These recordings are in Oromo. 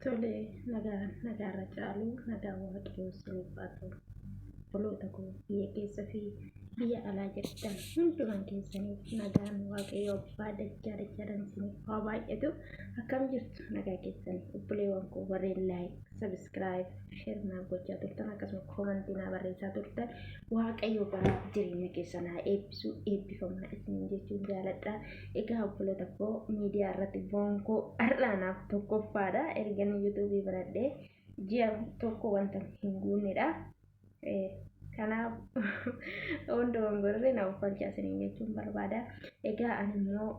Tole, nagaan nagaarra caalu nagaa Waaqayyoo isiniif haa ta'u. Obboloota koo biyya keessa fi biyya alaa jirtan hundumaa keessaniif nagaan Waaqayyoo abbaa dachaa dachaadhaan isiniif haa baay'atu. Akkam jirtu nagaa keessanii obboleewwan koo warreen laayik, sabiskiraayib, sheer naaf gochaa turtan akkasuma koomantii naa barreessaa turtan Waaqayyo baraaf jireenya keessan haa eebbisu eebbifamaa isiniin jechuun jaaladha. Egaa obboloota koo miidiyaa irratti bu'aan koo har'aa naaf tokkoffaadha. Ergan yuutuubii baradhee ji'a tokko wanta hin guunnedha. Kanaaf hundumaan gorree na uffalchaa isiniin jechuun barbaada. Egaa ani immoo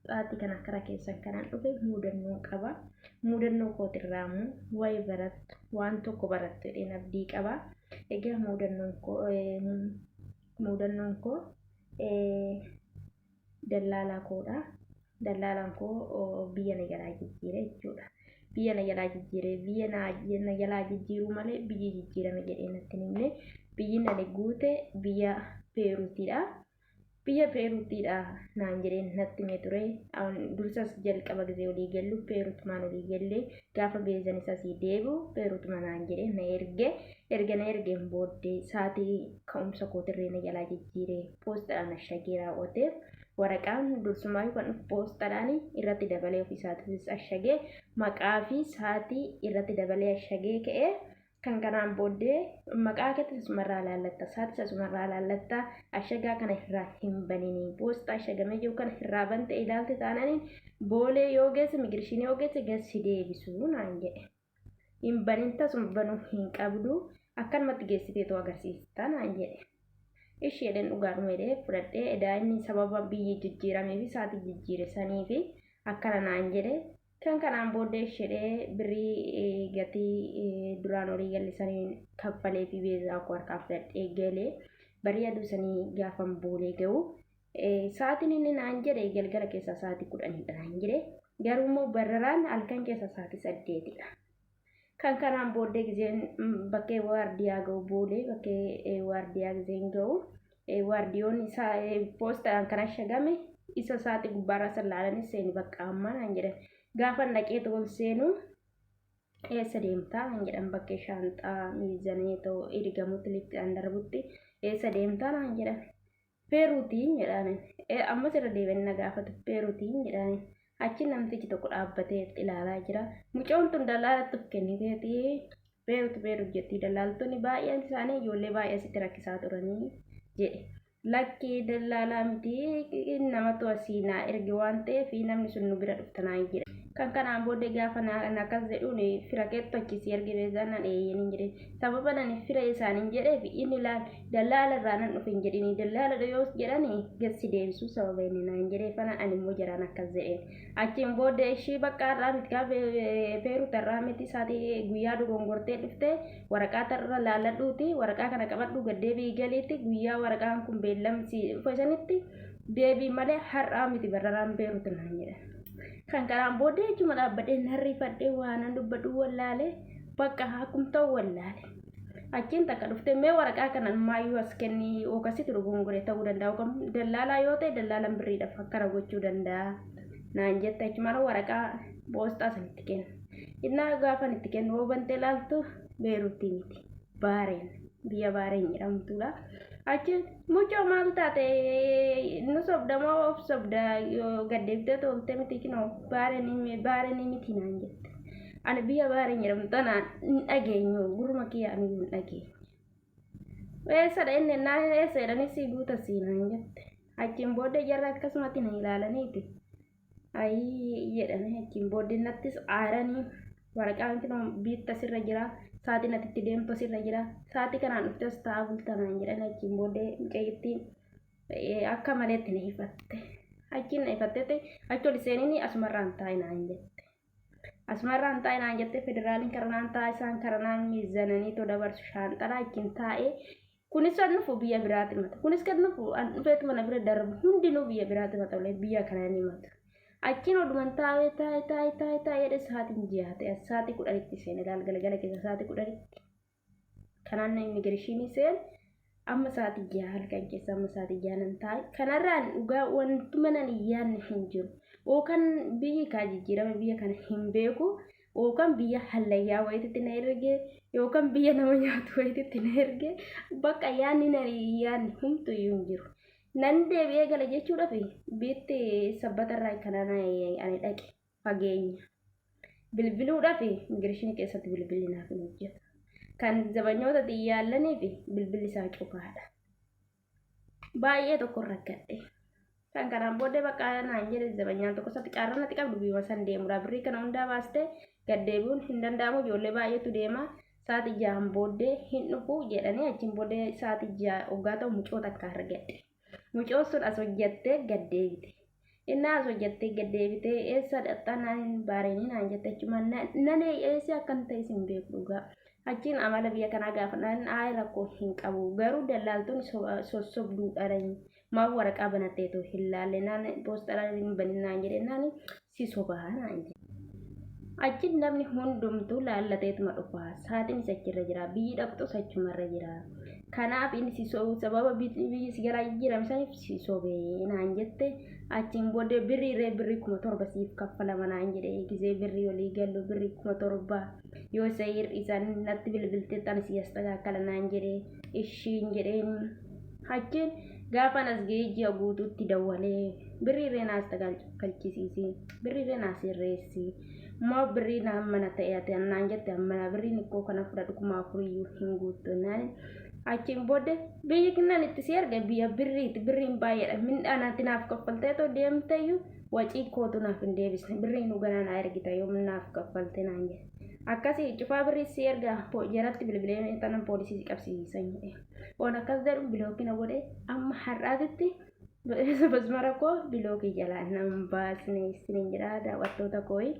sa'aatii kana kara keessan kanan dhufe muudannoo qaba. Muudannoo kootirraa immoo waa'ee barattu waan tokko barattu jedheen abdii qaba. Egaa muudannoo mudannoon koo dallaalaa koodha. Dallaalaan koo biyya na jalaa jijjiire jechuudha. Biyya na jalaa jijjiire biyya na jalaa jijjiiruu malee biyyi jijjiirame jedhee natti hin himne. Biyyi ani guute biyya Beeruutiidha. Biyya Beeruutiidha naan jedhee natti himee ture. Dursas jalqaba gisee olii gallu Beeruutumaan olii gallee gaafa beezan isa asii deebi'u Beeruutuma naan jedhee na erge. Erga na ergeen booddee sa'aatii ka'umsa kootirree na jalaa jijjiire poostaadhaan ashagee raawwateef waraqaan dursumaa kan dhufu poostaadhaan irratti dabalee ofiisaatiifis ashagee maqaa fi sa'aatii irratti dabalee ashagee ka'ee kan kanaan booddee maqaa keetti asumarraa laallatta sa'aatis asumarraa laallatta ashagaa kana irraa hin banini poostaa ashagamee jiru kana irraa bante ilaalte taananiin boolee yoo geesse migirishinii yoo geesse gassi deebisuu naan jedhe. Hin banin tasuma banuu hin qabdu akkanumatti geessiteetu agarsiista naan jedhe. Isheedhaan dhugaadhuma jedhee fudhadhee edaa inni sababa biyyi jijjiiramee fi sa'aatii jijjiire sanii fi akkana naan jedhe. Kan kanaan booddee ishedhee birrii gatii duraan olii galle saniin kaffalee fi beezaa koo harkaa fudhadhee galee barii aduu sanii gaafan boolee ga'u sa'aatiin inni naan jedhe galgala keessaa sa'aatii 10dha naan jedhe garuu immoo bararaan halkan keessaa sa'aatii 8dha. Kan kanaan booddee giseen bakkee waardiyaa ga'u boolee bakkee waardiyaa giseen ga'u waardiyoonni isaa poostaadhaan kan ashagame isa sa'aatii gubbaarraa san laalanii seeni bakka ammaa naan jedhan. Gaafa dhaqee toon seenu eessa deemtaa naan jedhan bakkee shaanxaa miizanee ta'u ergamutti liftiidhaan darbutti eessa deemtaa naan jedhan. Beeruutiin jedhaan. Ammas irra deebi'anii na gaafatu Beeruutiin jedhaan. Achi namtichi tokko dhaabbatee ilaalaa jira. Mucoon tun dallaalatti of kenniteeti Beerut Beerut jetti dallaaltonni baay'een isaanii ijoollee baay'ee asitti rakkisaa turanii jedhe. Lakkii dallaalaa miti namatu asii naa erge waan ta'eef namni sun nu bira dhufta naan jedhe. Kan kanaan booddee gaafa naan akkas jedhuun fira keettu achi si erge beezaan naan eeyyaniin jedhe. Sababa nani fira isaaniin jedheef inni laal dallaala irraa nan dhufe hin jedhini dallaala yoo jedhani gassi deebisuu sababa inni naan jedhee fana ani immoo jaraan akkas jedheen. Achiin booddee ishii bakka har'aa miti kaa Beerut har'aa miti isaatii guyyaa dogongortee dhufte waraqaa irra laalladhuuti waraqaa kana qabadhu gad deebi'ii galiitti guyyaa waraqaan kun beellamsi dhufe sanitti deebii malee har'aa miti bararaan Beerut naan jedhan. Kan kanaan booddee achuma dhaabbadhee narrifadhee waanan dubbadhu wallaalee bakka akkum ta'u wallaale. Achiin takka dhuftee mee waraqaa kana maayyuu as kenni ookasitti dogongore ta'uu danda'a yookaan dallaalaa yoo ta'e dallaalaan birriidhaaf akkana gochuu danda'a naan jette achumaan waraqaa poostaa sanitti kenna. Innaa gaafan itti kennu yoo bantee ilaaltu Beeruutii miti Baareen biyya Baareen jedhamtudha. Achi mucoo maal taate nu sobda moo of sobda yoo gaddeebitee toltee miti kinoo Baareen miti naan jette. Ani biyya Baareen jedhamtu tanaan hin dhageenyu gurma kiyya ani hin dhageenye. Eessadha inni naan eessa jedhanii si guuta si naan jette. Achiin booddee jarri akkasumatti na ilaalaniiti. Ayii jedhanii achiin booddee nattis aaranii waraqaan kun biitta sirra jira sa'aatiin ati itti deemtu sirra jira sa'aatii kanaan dhufte as taa'aa bulta naan jedhan achiin booddee mucayyittiin akka maleetti na ifatte. Achiin na ifattetti achi ol seenini asumarraan taa'i naan jette. Asumarraan taa'i naan jette federaaliin karanaan taa'a isaan karanaan miizananii too dabarsu shaanxalaa achiin taa'ee kunis kan dhufu biyya biraatti mata. Kunis kan dhufu an dhufeetu mana bira darbu hundinuu biyya biraatti mata malee biyya kana ni matu. Achiin oduman taa'ee taa'ee taa'ee taa'ee taa'ee jedhee sa'aatiin ji'a ta'e sa'aatii 10tti seene laal galgala keessa sa'aatii 10tti. Kanaan immigireeshinii seen amma sa'aatii 6 halkan keessa amma sa'aatii 6 nan taa'e. Kanarraan dhugaa wantuma nan hin yaadne hin jiru. Yookaan biyyi kaa jijjiirama biyya kana hin beeku. Yookaan biyya hallayyaa wayititti na erge yookaan biyya nama nyaatu wayititti na erge bakka yaanni na yaanni humtu iyyuu hin jiru. Nan deebi'ee gala jechuudhaaf biitti sabbatarraa kanaan ani dhaqe fageenya. Bilbiluudhaaf ingilishinii keessatti bilbilli naaf hin hojjetu. Kan zabanyoota xiyyaallaniif bilbilli isaa cufaadha. Baay'ee tokko rakkadhe. Kan kanaan booddee bakka naan jedhe zabanyaan tokko isatti carraa natti qabdu biyyuma san deemudha. Birrii kana hundaa baastee gad deebi'uun hin danda'amu. Ijoollee baay'eetu deema. Sa'aatii ja'aan booddee hin dhufu jedhanii achiin booddee sa'aatii ja'a hoggaa ta'u mucoo takka argadhe. Mucoon sun as hojjattee gad deebite. Innaa as hojjattee gad deebitee eessa dhaqxaa naan baareenii naan jette achumaan nan eessi akkan ta'e sin beeku dhugaa. Achiin amala biyya kanaa gaafa naan ayi rakkoo hin qabu garuu dallaaltonni sossobduudhaan maaf waraqaa banatteetu hin laalle naan poostara hin banin naan jedhe naan si sobaa naan jedhe. Achiin namni hundumtuu laallateetuma dhufa. Saaxinis achirra jira. Biyyi dhaqxus achumarra jira. Kanaaf inni si sobu sababa biyyi si jalaa jijjiirame saniif si sobee naan jette. Achiin booddee birrii irree birrii 7000 siif kaffalama naan jedhe. Gizee birrii olii gallu birrii 7000 yoo isa hir'isan natti bilbiltee ani si astagaakkala naan jedhe. Ishiin jedheen achiin gaafan as ga'ee ji'a guutuutti dawwalee birrii irree naas galchisiisi birrii irree naa sirreessi moo birrii na mana ta'e ati naan jette ammana birriin ikkoo kana fudhadhu 4000 iyyuu hin guuttu naan achiin booddee biyyi kinnan itti si erge biyya birriiti birriin baay'eedha mindhaan ati naaf kaffalteetoo deemteyyuu wacii kootu naaf hin deebisne birriin dhuganaa naa ergita yoom naaf kaffalte naan jedhe akkasii cufaa birrii si erga jaratti bilbilee tanan poolisii si qabsiisan jedhe waan akkas jedhu bilookii na godhe amma har'aatitti basmara koo bilookii jalaa nan baasne isiniin jedha daawwattoota kooyi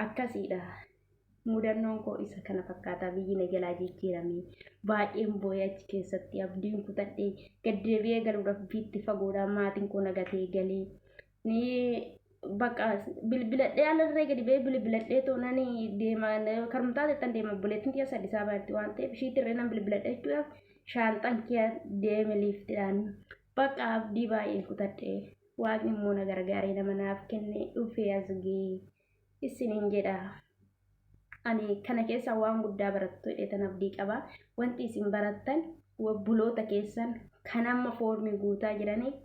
akkasiidha. Mudannoon koo isa kana fakkaata biyyi na jalaa jijjiirame baay'een boo'ee achi keessatti abdiin kutadhee gad deebi'ee galuudhaaf biitti fagoodha maatiin koo na gatee galee ni bakka bilbiladhee alarree gadi ba'ee bilbiladhee toonani deema karumtaa ta'ettan deema obboleettiin tiyya Addis Ababa jirti waan ta'eef ishiitti nan bilbiladhe jechuudhaaf shaanxaan kiyya deeme liiftiidhaan bakka abdii baay'een kutadhee waaqni immoo na gargaaree nama naaf kenne dhufee as ga'ee isiniin jedha. Ani kana keessaa waan guddaa barattu jedheetan abdii qaba. Wanti isin barattan buloota keessan kan amma foormii guutaa jiraniif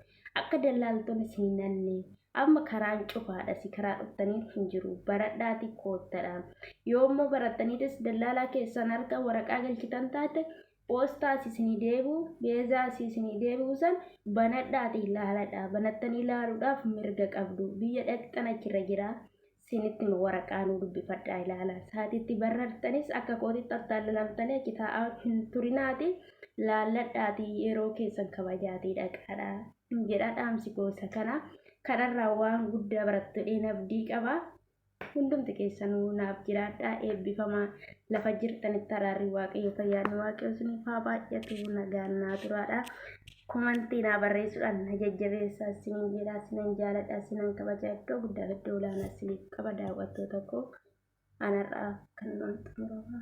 akka dallaaltonni isin hin nanne amma karaan cufaadha si karaa dhuftaniin hin jiru baradhaati koottadha. Yoo immoo barattaniitis dallaalaa keessan harka waraqaa galchitan taate poostaa as isinii deebi'u beezaa as isinii deebi'u san banadhaati ilaaladha banattanii ilaaluudhaaf mirga qabdu biyya dhaqxan achirra jira sinitti hima waraqaa nuu dubbifadhaa ilaala saatiitti barartanis akka kootitti attaallalamtanii achi taa'aa hin turinaati laalladhaati yeroo keessan kabajaatii dhaqaadha jedha dhaamsi koo isa kana kanarraa waan guddaa barattu jedheen abdii qaba. Hundumti keessanuu naaf jiraadhaa eebbifamaa lafa jirtanitti araarri waaqayyo fayyaanni waaqayyo isiniif haa baay'atu nagaan naa turaadha. Komantii naa barreessuudhaan na jajjabeessaa isiniin jedha isinan jaaladha isinan kabaja iddoo guddaa iddoo olaanaa isiniif qaba daawwattoota koo anarraa kanumaan xumurama.